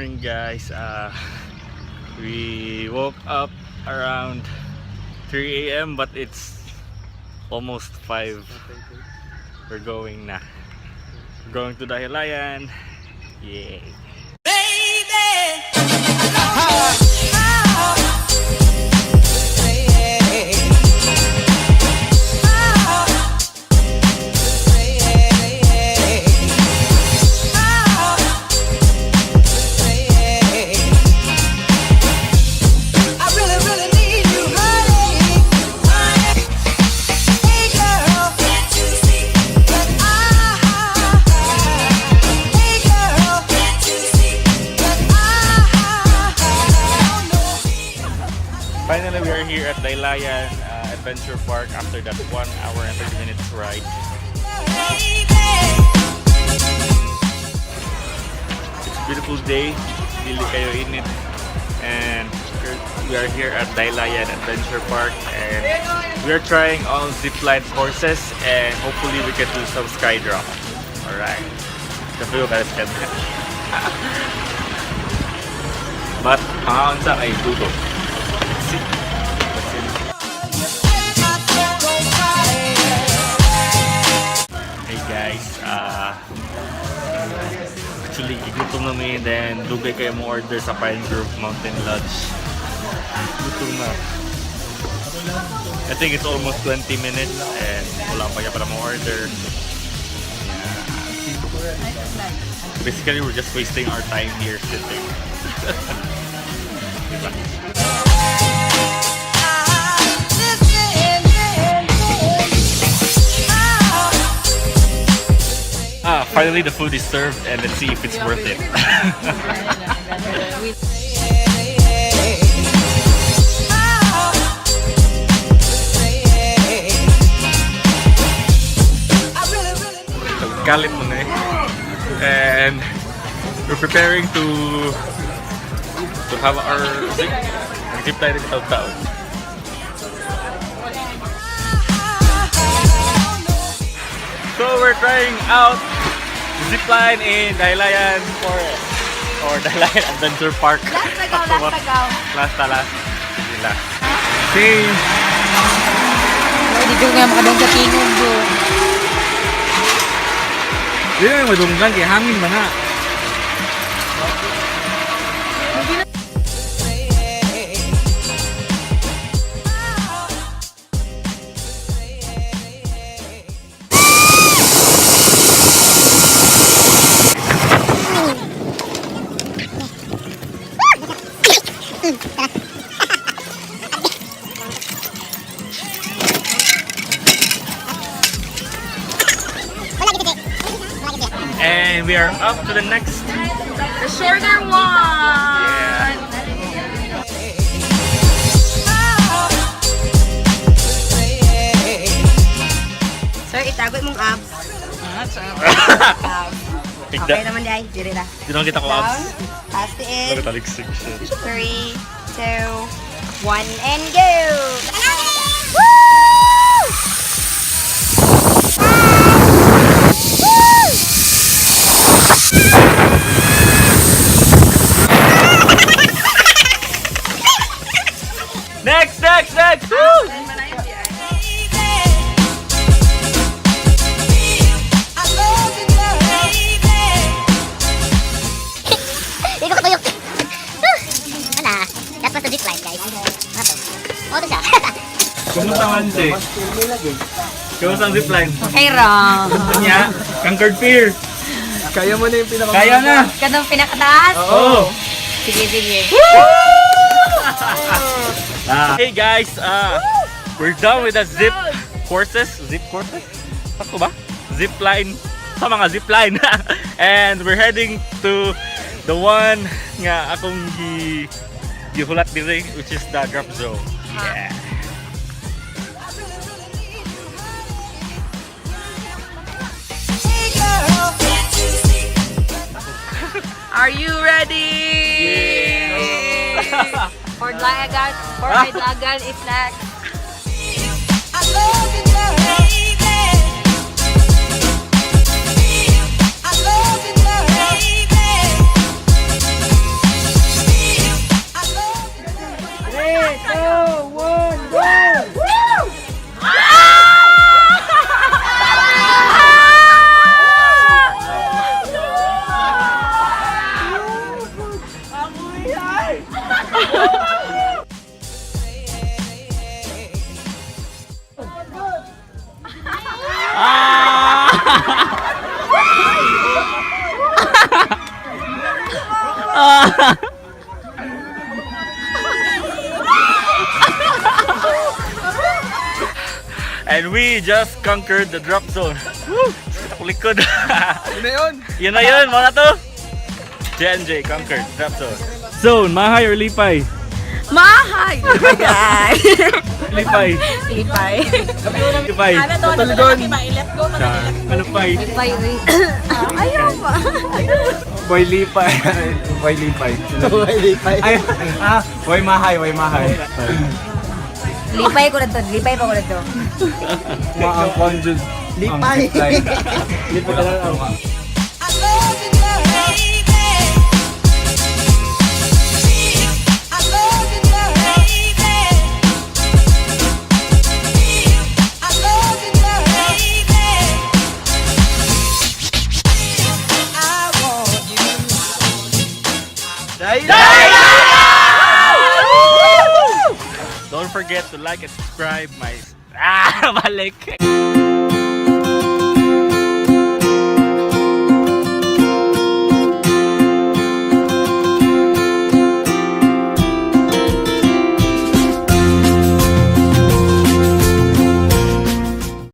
Morning, guys. We woke up around 3 a.m. but it's almost 5. We're going na. We're going to Dahilayan. Yay. I really, really need you, honey. Hey, girl, can't you see that I? Hey, girl, can't you see that I? Finally, we are here at Dahilayan Adventure Park after that 1 hour and 30 minutes ride. Baby. It's a beautiful day. Dili kaayo init. And we are here at Dahilayan Adventure Park and we are trying all zipline courses and hopefully we can do some sky drop. Alright. Kapuyo ka sky. But mga unsa kay duto. Let's see. Let's see. Myself on fire. Hey guys, actually gutom na mi, then dugay kaayo mo order sa Pine Grove Mountain Lodge. Gutom na. I think it's almost 20 minutes and wala pa para mo order. Yeah. Basically, we're just wasting our time here sitting. Diba? Listen, oh. Ah, finally the food is served and let's see if it's worth it. I really, really need Kalit mo na eh. And we're preparing to have our zip. Zip tayo rin tao. So we're trying out zip line in Dahilayan Forest or Dahilayan Adventure Park. Last na go, last na go. Last na last. Sige, last. Same. Hindi ko nga makadong sa tingog bro. Di na madunggan kay hangin man na. And we are up to the next. The shorter one! Yeah. Sir, itago mong abs. Abs. Tigda. Okay naman di ay. Diri na. Di naman kita ko Down. abs. Pass the Look in. at taligsig shit. 3, 2, 1, and go! Woo! Woo! Next, next, next! Woo! I love you, girl. Hindi ko tuyok. Wala. That was the zip line, guys. Ano to? Oh, to siya. Kumusta man siya? Kumusta ang zipline? Okay ra. Kanya, conquered fear. Kaya mo na yung pinaka... Kaya na! Kanang pinakataas? Oo! Sige, sige. Ah. Hey guys, we're done with the zip courses. Zip courses? Sakto ba? Zip line. Sa mga zip line. And we're heading to the one nga akong gi gihulat diri, which is the drop zone. Yeah. Hey, girl, can't you see? Are you ready? Yeah. For Lagan is next. I love you, girl. Baby. I love you, girl. Baby. And we just conquered the drop zone. Woo! Sakit ako likod. Yun na yun. Yun na yun, mao na to. J&J conquered drop zone. Zone, Mahay or Lipay? Mahay! Lipay! Lipay. Lipay. Lipay. Talgon. Ano pay? Lipay, uy. Ayaw pa. Boy Lipay. Boy Lipay. Boy Lipay. Ay, ah, Boy Mahay, Boy Mahay. Lipay ko na to. Lipay pa ko na to. Maang conjured. Lipay. Lipay ka lang. I love you, girl. Baby. I love you, girl. Baby. I love you, girl. Baby. I want you. Don't forget to like and subscribe my. Ah, balik.